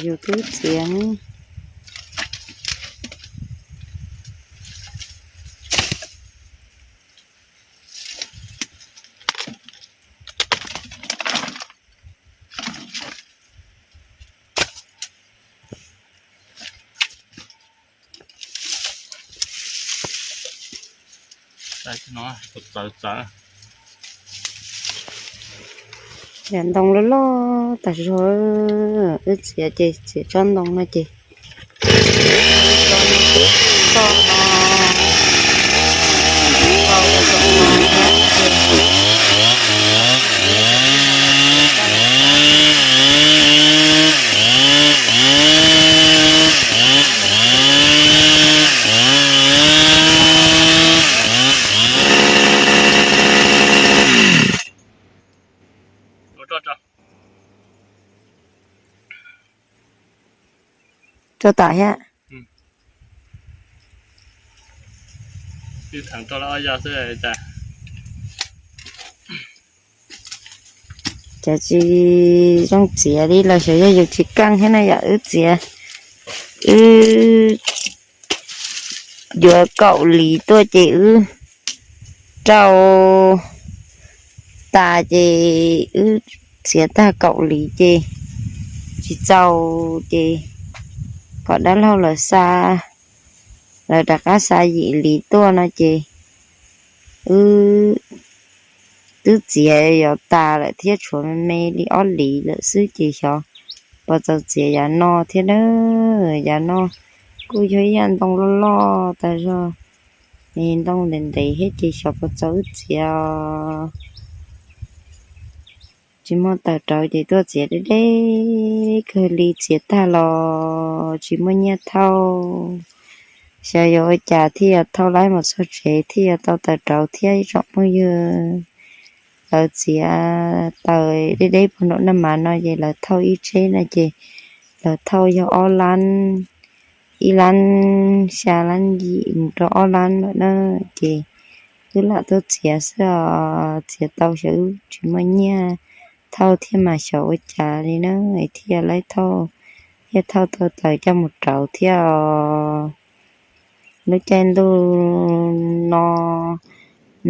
Yus twb txiav. Yam ntoo loj loj tas zog, wb txiav ces txiav tsob ntoo no ces Rau tom thiab. Cas tsis zoo txiav li los xyov yog yus tsis keej thiab na yom. Wb txiav, wb yuav kaum lis tuaj ces wb rau tas ces wb txiav tag kaum lis ces tsis txaus ces kom dab laug lawv xa, lawv rov qab xa yim lis tuaj no ces wb twb txiav yuav tas lawm thiab, tshuav me me li ob lis lawm xwb ces xyov puas txaus txiav yav no thiab na. Yav no kuj yog ib yam ntoo loj loj tas zog, ntoo ntev ntev thiab ces xyov puas txaus wb txiav. Tsis muaj taws rauv ces tuaj txiav deb deb kawg li, txiav tag los tsis muaj nyiaj thauj. Xyov yuav ua cas thiaj yuav thauj laib mus txog tsev thiaj yuav tau taws rauv thiab ib tsoom phooj ywg. Lawv txiav taws deb deb puag nram Naj Mas no ces lawv thauj ib tsheb no ces lawv thauj yog ob lab, ib lab xya lab yim mus rau ob lab lawm na. Ces wb lam tuaj txiav xwb os, txiav tau xyov wb tsis muaj nyiaj thauj thiab mas xyov ua cas li na, thiaj laib thauj, thiaj thauj tau taws coj mus rauv thiab os. Lub caij ntuj no,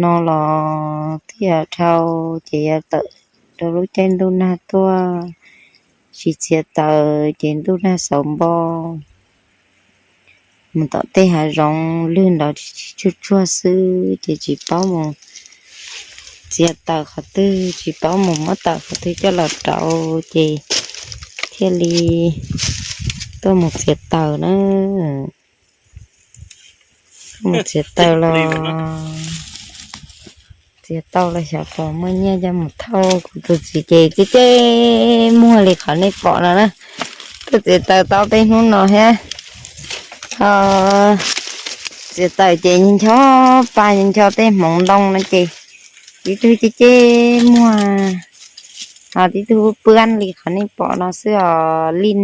no los thiaj dhau, ces yuav tawm rau lub caij ntuj nag tuaj, tsis txiav taws ces ntuj nag xauv npo. Mus tom tej hav zoov lwg nrov tsis tsuag tsuag xwb ces tsis paub mus txiav taws qhov twg, tsis paub mus muab taws qhov twg coj los rauv ces thiaj li tuaj mus txiav taws na. Mus txiav taws los txiav tau los xyov puas muaj nyiaj coj mus thauj. Kuv tus txiv ces ceb ceb muag li qhov nej pom no na. Tuaj txiav taws tau peb hnub no thiab. Txiav taws ces ncho pa ncho tej hmoov ntoo no ces tib tug ceb ceb muag, ho tib tug pwb li qhov nej pom no xwb os. Lij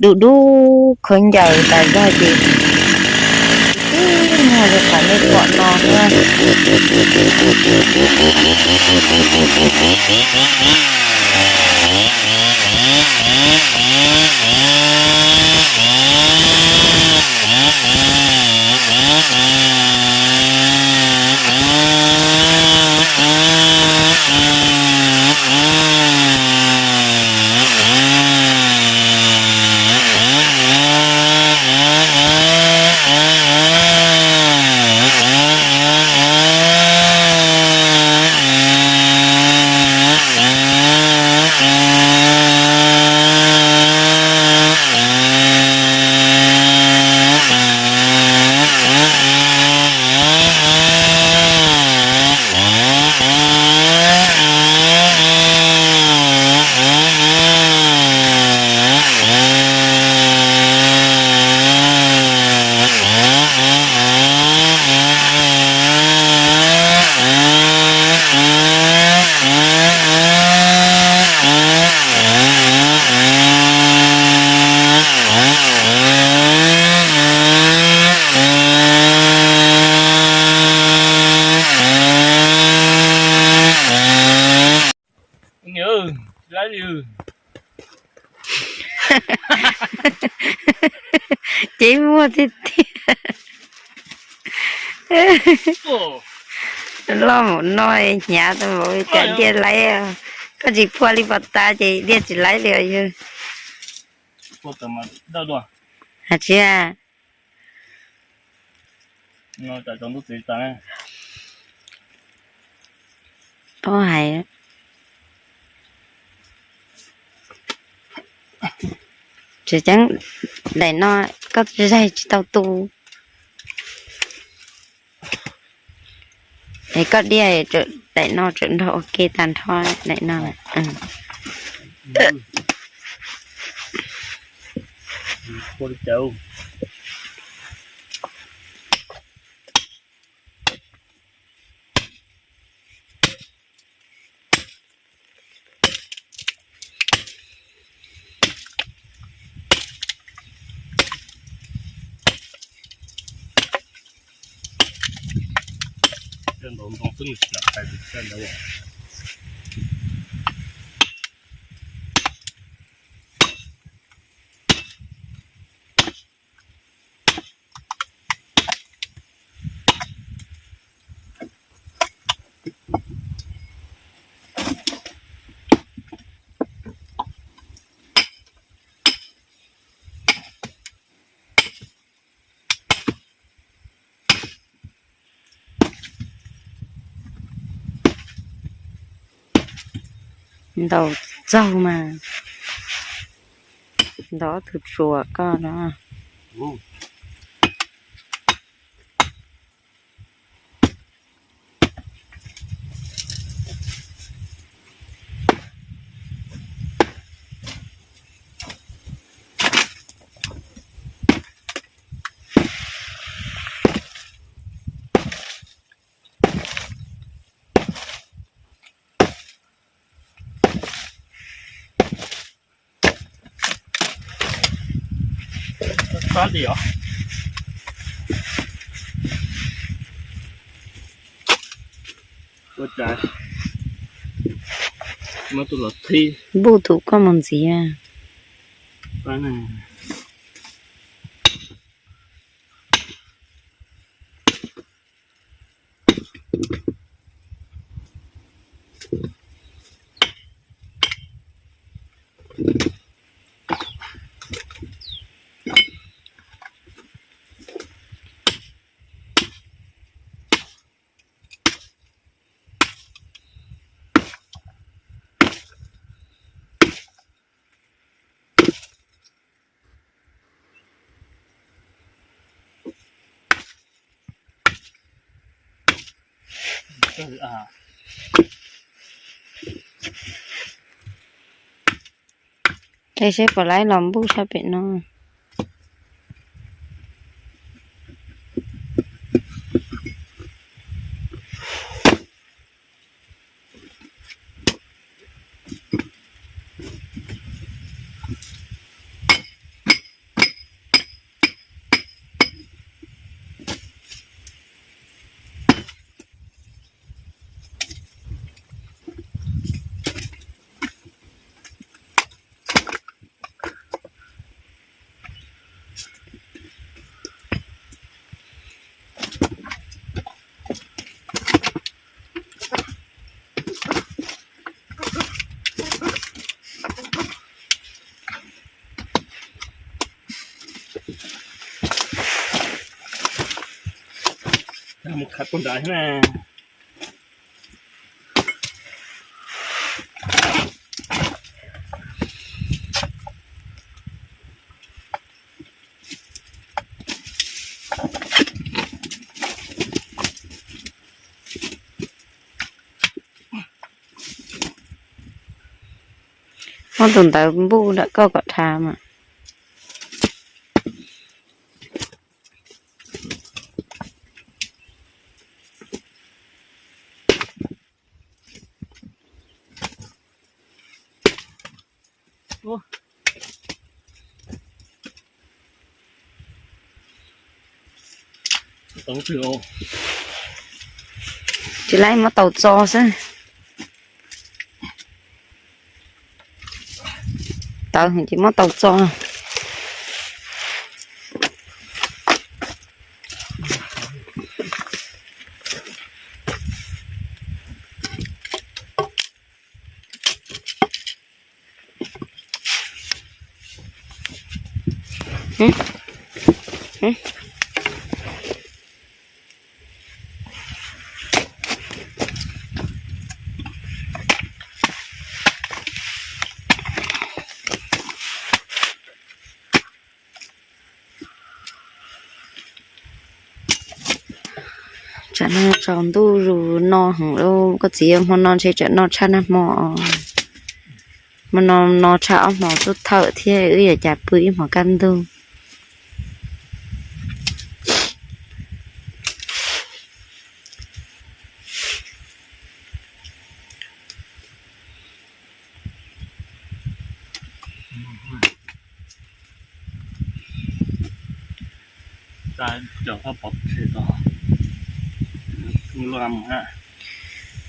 dub dub khaub ncaws tas zog ces tib tug muag li qhov nej pom no thiab. Ces muaj tiag tiag. Loj mus no hnyav tau npaum cas diaj laib. Koj tsis phua li pos tas ces diaj tsis laib li os yawg. Hais tsis paub hais. Tseem ceeb daim no koj zaig tsis tau tu. Es koj diaj daim no tseem nrog ua ke tag nrho daim no. Ntaus txaug mas, ntaus ob tug tsuas koj no. Npuj tus koj mus ntxiv. Saib puas laib los npuj sab pem no. Mus khav puag nrad thiab na. Muab tus ntawd npuj nram koj kom dhav mas. Tsis laib muab tau txo xwb. Tawv ces muab tau txo. Tsam no tsaus ntuj zus no heev lauj, koj txiv, hmo no ntshe tsam no tshaj nag hmo. Hmo no, no tshaj ob hmos tub thawm thiab wb yuav cas pw ib hmos kaj ntug.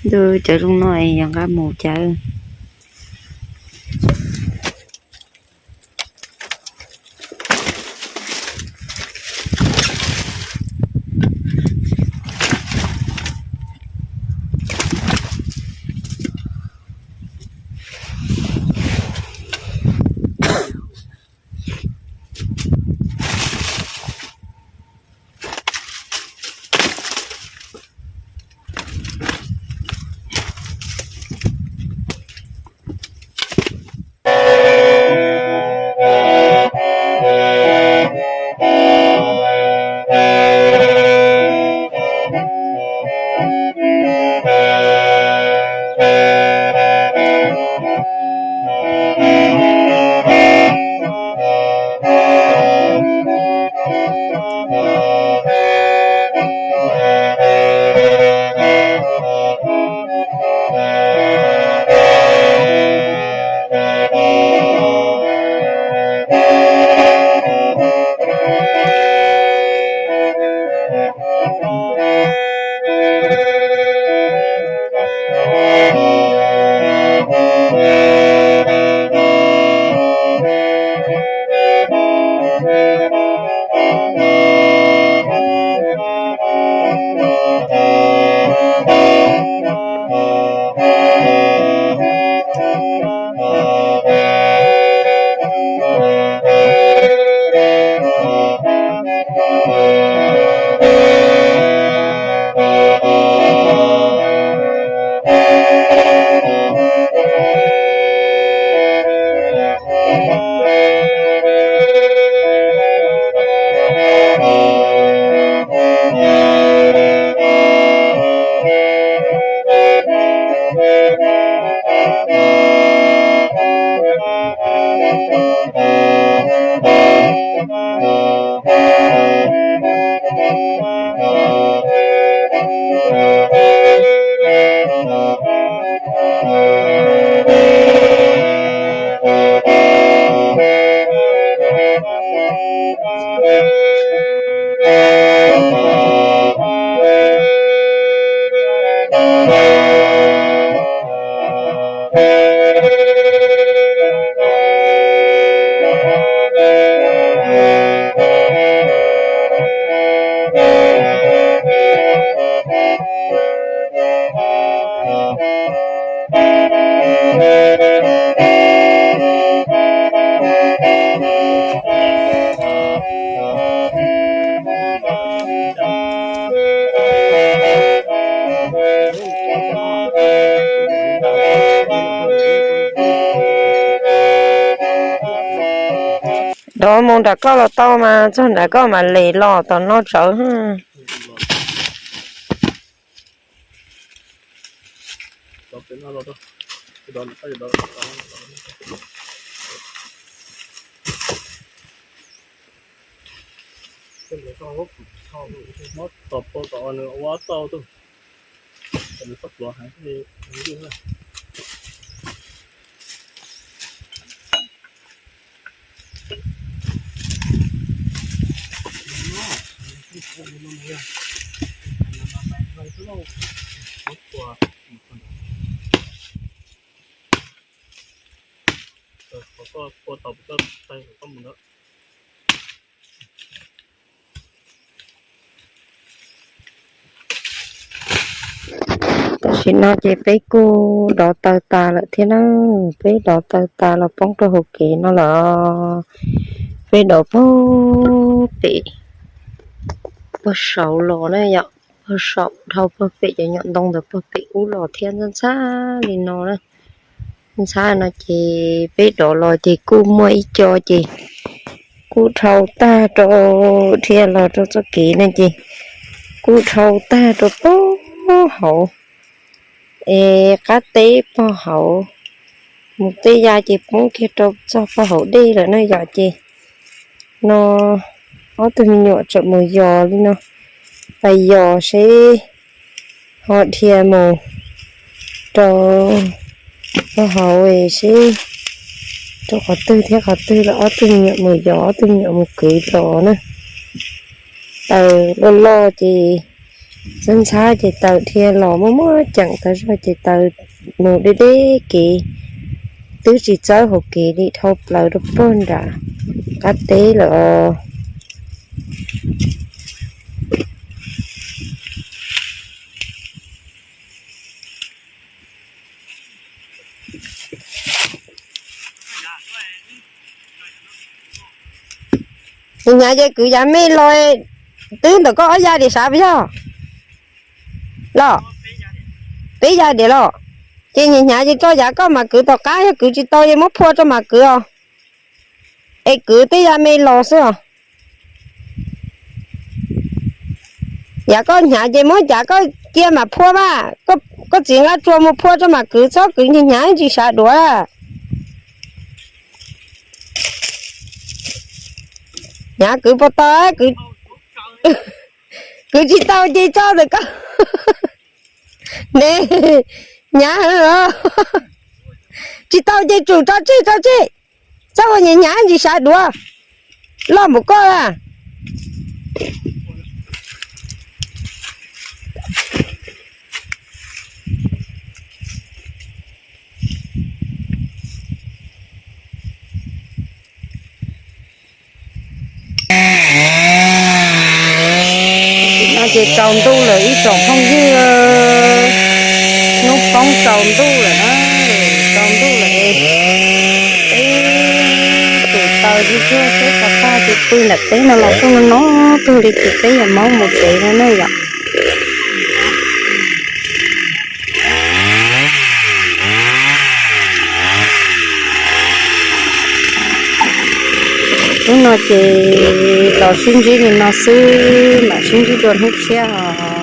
Ntuj, cov zoo no es yog nqa mus cas. Dov mus nram koj los tau mas, txog nram koj mam li los tom no tsawv. Tam sim no ces peb kuj dov taws tas lawm thiab na, peb dov taws tas los poob rau hauv kev no lawm. Peb dov puag pem, puag saud los na yom, puag saum dhau puag pem cov nyom ntoo ntawd puag pem ub los thiab ntxhab ntxhab li no na. Ntxhab no ces peb dov los ces kuj muaj ib co ces kuj dhau tag rau, dhia los rau txoj kev no ces kuj dhau tag rau puag hauv, es qab teb puag hauv, mus tej ya ces poob kiag rau txog puag hauv dej lawm na yom. Ces no ob tug me nyuam tseem mus yos li no, pais yos seb ho dhia mus rau puag hauv seb rau qhov twg thiab qhov twg los ob tug me nyuam mus yos, ob tug me nyuam mus kwv los na. Taws loj loj ces ntxhab ntxhab ces taws dhia los muaj muaj ceem tas zog ces taws mus deb deb kev, twb tsis txawb hauv kev li, dhau plaws rau puag nram qab teb lawm os. Hnyav ces kwv yav me los, twb ntawm koj ob ya diam sav puas yog? Los, peb ya diam los. Ces hnyav ces tso yav koj mam kwv tom qab, yog kwv tsis tau ces muab phua rau mam kwv os. Es kwv tej ya me los xwb os. Yav koj hnyav ces muab yav koj cia mam phua mas, koj txiv nqa tsua mus phua rau mam kwv, txhob kwv hnyav ntsis sav duav. Hnyav kwv puas tau, kwv tsis tau ces tso ntawm koj ne. Hnyav heev os. Tsis tau ces tsum tso tseg tso tseg. Txhob ua hnyav ntsis sav duav, loj npaum koj a. No ces tsaus ntuj lawm ib tsoom phooj ywg, hnub poob tsaus ntuj lawm na, tsaus ntuj lawm. Peb tus taws tsuag tsuag teb tag ces pw nram teb no los kuj no no kawg li ces peb yuav maub mus tsev no na yom. Hnub no ces los sib ntsib li no xwb, mam sib ntsib dua hnub tshiab os.